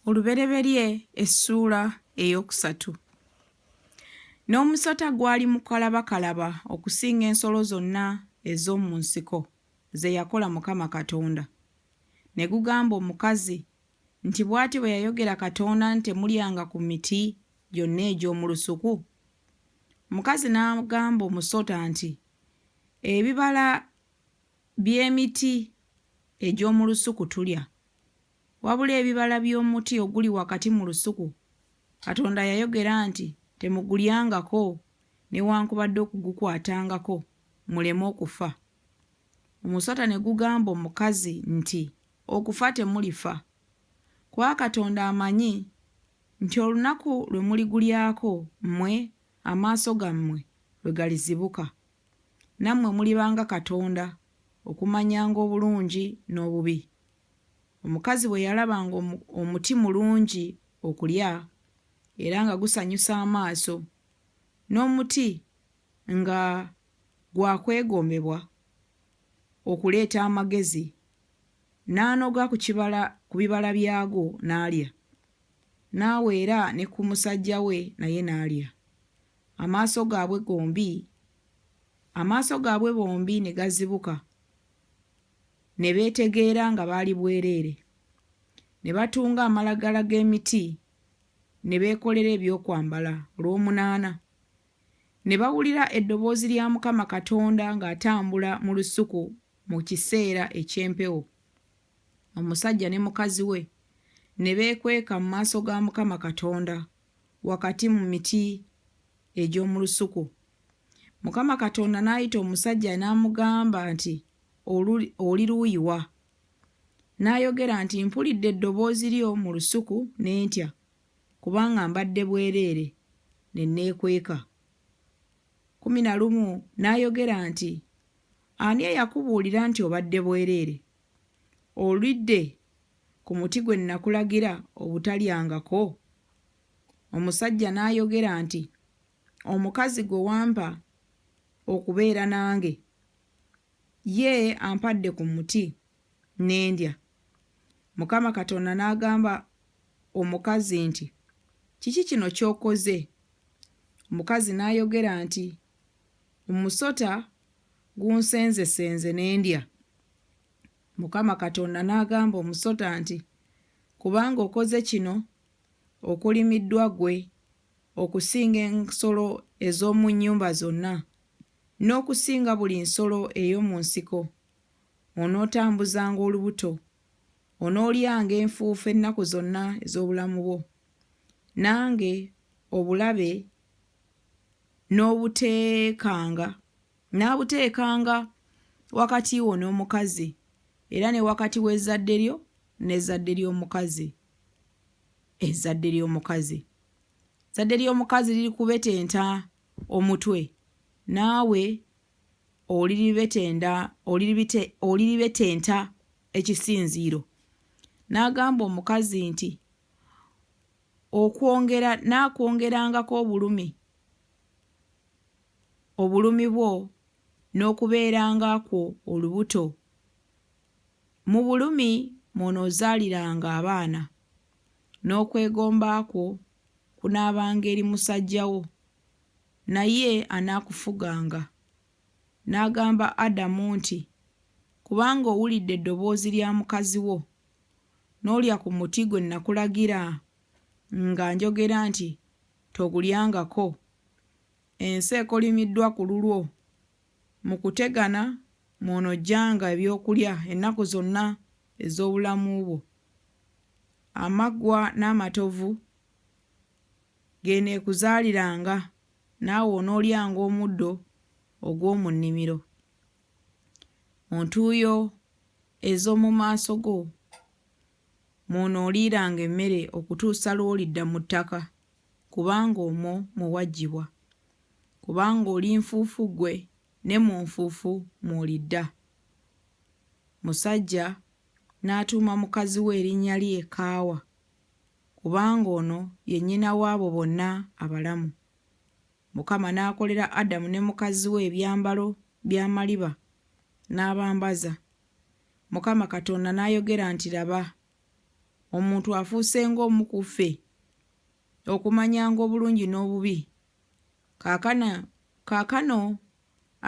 Olubereberye essuula ey'okusatu. N'omusota gwali mukalabakalaba okusinga ensolo zonna ez'omu nsiko ze yakola Mukama Katonda. Ne gugamba omukazi nti Bw'ati bwe yayogera Katonda nti Temulyanga ku miti gyonna egy'omu lusuku? Omukazi n'agamba omusota nti Ebibala by'emiti egy'omu lusuku tulya, Wabula ebibala by'omuti oguli wakati mu lusuku, Katonda yayogera nti, Temugulyangako, newankubadde okugukwatangako, muleme okufa. Omusota ne gugamba omukazi nti, Okufa temulifa. Kuba Katonda amanyi nti olunaku lwe muligulyako mmwe amaaso gammwe lwe galizibuka, nammwe muliba nga Katonda, okumanyanga obulungi n'obubi. Omukazi bwe yalaba ng'omuti mulungi okulya, era nga gusanyusa amaaso, n'omuti nga gwa kwegombebwa okuleeta amagezi, n'anoga ku kibala ku bibala byagwo n'alya. N'awa era ne ku musajja we naye n'alya. Amaaso gaabwe gombi amaaso gaabwe bombi ne gazibuka, ne beetegeera nga baali bwereere. Ne batunga amalagala g'emiti ne beekolera eby'okwambala. Olw'omunaana, ne bawulira eddoboozi lya Mukama Katonda ng'atambula mu lusuku mu kiseera eky'empewo. Omusajja ne mukazi we ne beekweka mu maaso ga Mukama Katonda wakati mu miti egy'omu lusuku. Mukama Katonda n'ayita omusajja n'amugamba nti, Oli luuyi wa? N'ayogera nti, Mpulidde eddoboozi lyo mu lusuku ne ntya, kubanga mbadde bwereere, ne neekweka. 11 n'ayogera nti, Ani eyakubuulira nti obadde bwereere? Olidde ku muti gwe nnakulagira obutalyangako? Omusajja n'ayogera nti, Omukazi gwe wampa okubeera nange, ye ampadde ku muti, ne ndya. Mukama Katonda n'agamba omukazi nti, Kiki kino ky'okoze? Omukazi n'ayogera nti, Omusota gunsenzesenze ne ndya. Mukama Katonda n'agamba omusota nti, Kubanga okoze kino, okolimiddwa ggwe okusinga ensolo ez'omu nnyumba zonna, n'okusinga buli nsolo ey'omu nsiko, onootambuzanga olubuto, onoolyanga enfuufu ennaku zonna ez'obulamu bwo. Nange obulabe n'obuteekanga, naabuteekanga wakati wo n'omukazi, era ne wakati w'ezzadde lyo n'ezzadde ly'omukazi, ezzadde ly'omukazi. Ezzadde ly'omukazi lirikubetenta omutwe, naawe oliribetenda, oliribite, oliribetenta ekisinziiro. N'agamba omukazi nti, Okwongera, naakwongerangako obulumi, obulumi bwo n'okubeeranga kwo olubuto. Mu bulumi mw'onoozaaliranga abaana, n'okwegomba kwo kunaabanga eri musajja wo, naye anaakufuganga. N'agamba Adamu nti, Kubanga owulidde eddoboozi lya mukazi wo, n'olya ku muti gwe nnakulagira nga njogera nti, Togulyangako, ensi ekolimiddwa ku lulwo, Mu kutegana mw'onoggyanga ebyokulya ennaku zonna ez'obulamu bwo. Amaggwa n'amatovu g'eneekuzaaliranga, naawe onoolyanga omuddo ogw'omu nnimiro. Mu ntuuyo ez'omu maaso go mw'onooliiranga emmere okutuusa lw'olidda mu ttaka, kubanga omwo mwe waggyibwa. Kubanga oli nfuufu ggwe, ne mu nfuufu mw'olidda. Musajja n'atuuma mukazi we erinnya lye Kaawa, kubanga ono ye nnyina w'abo bonna abalamu. Mukama n'akolera Adamu ne mukazi we ebyambalo by'amaliba, n'abambaza. Mukama Katonda n'ayogera nti, Laba! Omuntu afuuse ng'omu ku ffe, okumanyanga obulungi n'obubi. Kaakano, kaakano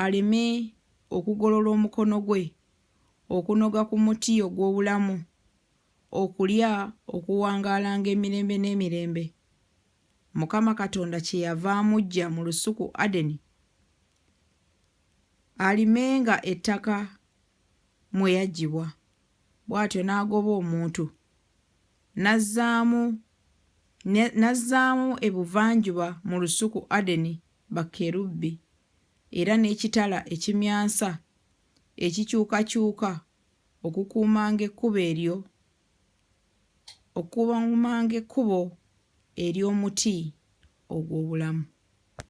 aleme okugolola omukono gwe okunoga ku muti ogw'obulamu, okulya okuwangaalanga emirembe n'emirembe. Mukama Katonda kyeyava amuggya mu lusuku Adeni, alimenga ettaka mwe yaggyibwa. Bw'atyo n'agoba omuntu, n'azzaamu n'azzaamu ebuvanjuba mu lusuku Adeni bakerubi, era n'ekitala ekimyansa ekikyukakyuka okukuumanga ekkubo eryo okukuumanga ekkubo ery'omuti ogw'obulamu.